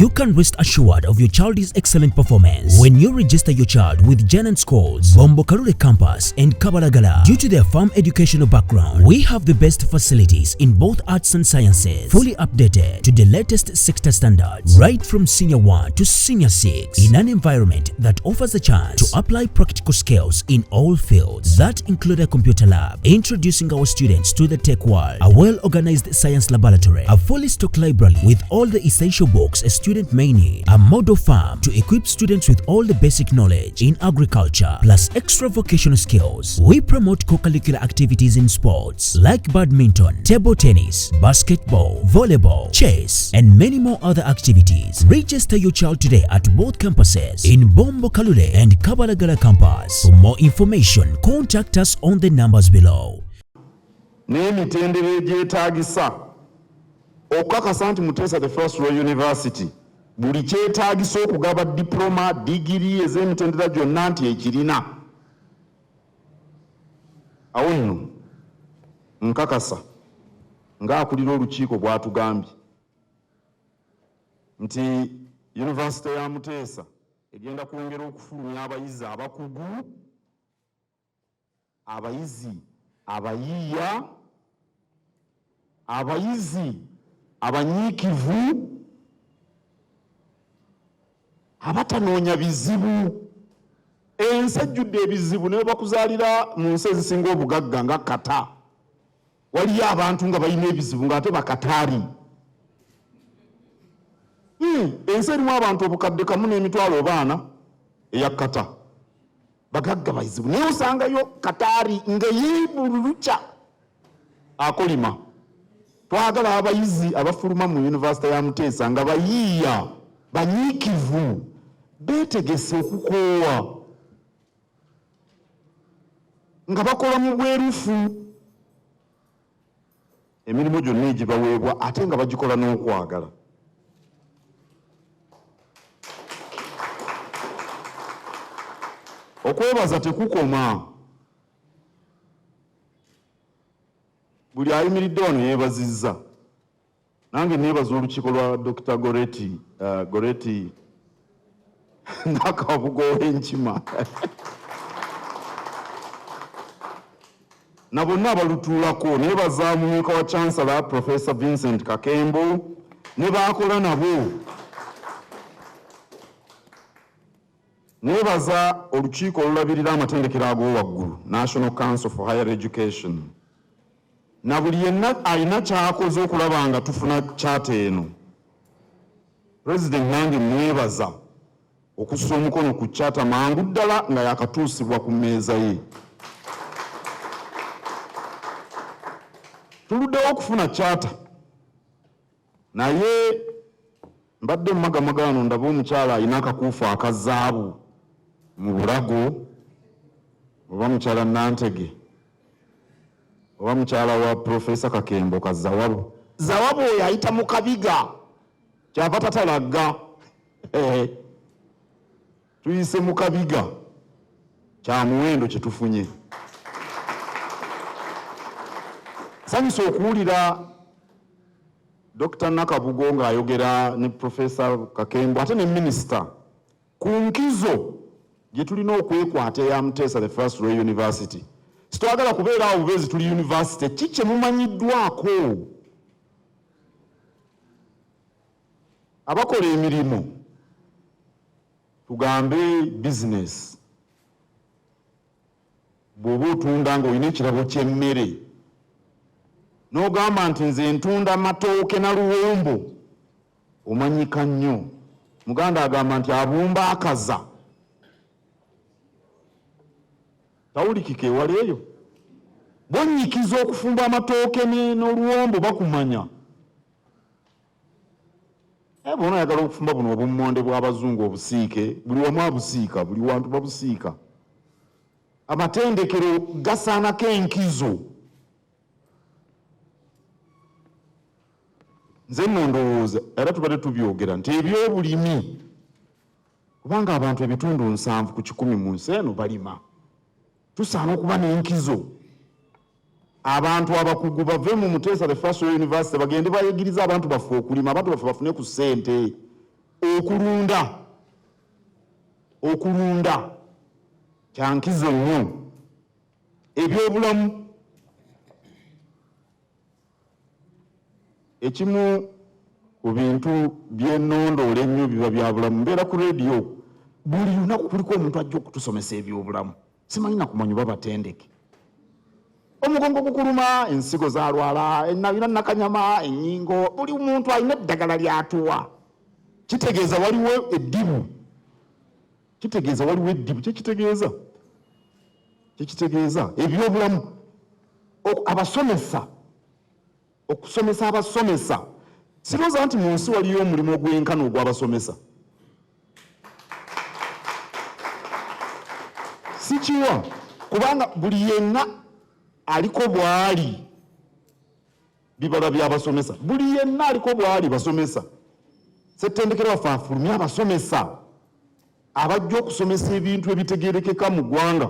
You can rest assured of your child's excellent performance when you register your child with Janan Schools, Bombo Kalule Campus, and Kabalagala. Due to their farm educational background, we have the best facilities in both arts and sciences, fully updated to the latest sector standards, right from Senior 1 to Senior 6, in an environment that offers a chance to apply practical skills in all fields that include a computer lab, introducing our students to the tech world, a well-organized science laboratory, a fully stocked library with all the essential books a student may need, a model farm to equip students with all the basic knowledge in agriculture, plus extra vocational skills. We promote co-curricular activities in sports like badminton, table tennis, basketball, volleyball, chess, and many more other activities. Register your child today at both campuses in Bombo Kalule and Kabalagala campus. For more information, contact us on the numbers below. N'emitendera egyetaagisa okukakasa nti Muteesa the First Royal University buli kyetaagisa okugaba diploma, digiri ez'emitendera gyonna nti ekirina. Awo nno nkakasa ng'akulira olukiiko bw'atugambye nti yunivasite ya Muteesa egenda kwongera okufulumya abayizi abakugu, abayizi abayiiya, abayizi abanyiikivu, abatanoonya bizibu. Ensi ejjudde ebizibu, ne bakuzaalira mu nsi ezisinga obugagga nga Kata, waliyo abantu nga balina ebizibu ng'ate bakataali. Ensi erimu abantu 10,000 obaana eya Kata, bagagga bazibu, naye osangayo kataari nga yibululukya akolima. Twagala abayizi abafuluma mu yunivasite ya Muteesa nga bayiiya, banyiikivu, beetegese okukoowa, nga bakola mu bwerufu emirimu gyonna egibaweebwa, ate nga bagikola n'okwagala. Okwebaza tekukoma. Buli ayimiridde wano yeebazizza. Nange neebaza olukiiko lwa Dr. Goreti Nakabugo w'Enkima na bonna abalutuulako. Neebaza mumyuka wa Chancellor, Professor Vincent Kakembo, ne baakola nabo. Neebaza olukiiko olulabirira amatendekero ag'owaggulu, National Council for Higher Education, na buli yenna alina ky'akoze okulaba nga tufuna charter eno. President nange mwebaza okussa omukono ku charter mangu ddala nga yakatuusibwa ku mmeeza ye. Tuluddewo okufuna charter, naye mbadde mmagamaga wano ndaba omukyala alina akakuufu aka zaabu mu bulago, oba mukyala Nantege oba mukyala wa Profesa Kakembo ka Zawabu. Zawabu oyo ayita mu kabiga, kyava tatalagga. Tuyise mu kabiga, kya muwendo kye tufunye. Sanyusa okuwulira Dr. Nakabugo ng'ayogera ne Profesa Kakembo ate ne minisita ku nkizo gye tulina okwekwata eya Muteesa the First Royal University. Sitwagala kubeera awo bubeezi tuli university. Ki kye mumanyiddwako? Abakola emirimu, tugambe business, bw'oba otunda ng'olina ekirabo ky'emmere n'ogamba nti nze ntunda matooke na luwombo, omanyika nnyo. Muganda agamba nti abumba akaza tawulikika ewala eyo. Bw'onnyikiza okufumba amatooke n'oluwombo bakumanya. Naye bw'ona oyagala okufumba buno obummonde bw'abazungu obusiike, buli wamu abusiika, buli wantu babusiika. Amatendekero gasaanako enkizo. Nze nno ndowooza era tubadde tubyogera nti ebyobulimi, kubanga abantu 70% mu nsi eno balima, tusaana okuba n'enkizo. Abantu abakugu bave mu Muteesa the First Royal University bagende bayigirize abantu baffe okulima, abantu baffe bafune ku ssente. Okulunda, okulunda kyankizo nnyo. Ebyobulamu, ekimu ku bintu byennondoola ennyo biba bya bulamu. Mbeera ku rediyo buli lunaku, kuliko omuntu ajja okutusomesa ebyobulamu. Simanyi nakumanya oba batendeke. Omugongo gukuluma, ensigo zalwala, enabina, nakanyama, ennyingo, buli muntu alina eddagala lyatuwa. Kitegeeza waliwo eddibu, kitegeeza waliwo eddibu. Kyekitegeeza, kyekitegeeza ebyobulamu. Abasomesa, okusomesa abasomesa, sirowooza nti mu nsi waliyo omulimu ogwenkana ogw'abasomesa. Sikiwa, kubanga buli yenna aliko bwali bibala byabasomesa. Buli yenna aliko bwali basomesa. Ssettendekero waffe afulumye abasomesa abajja okusomesa ebintu ebitegerekeka mu ggwanga.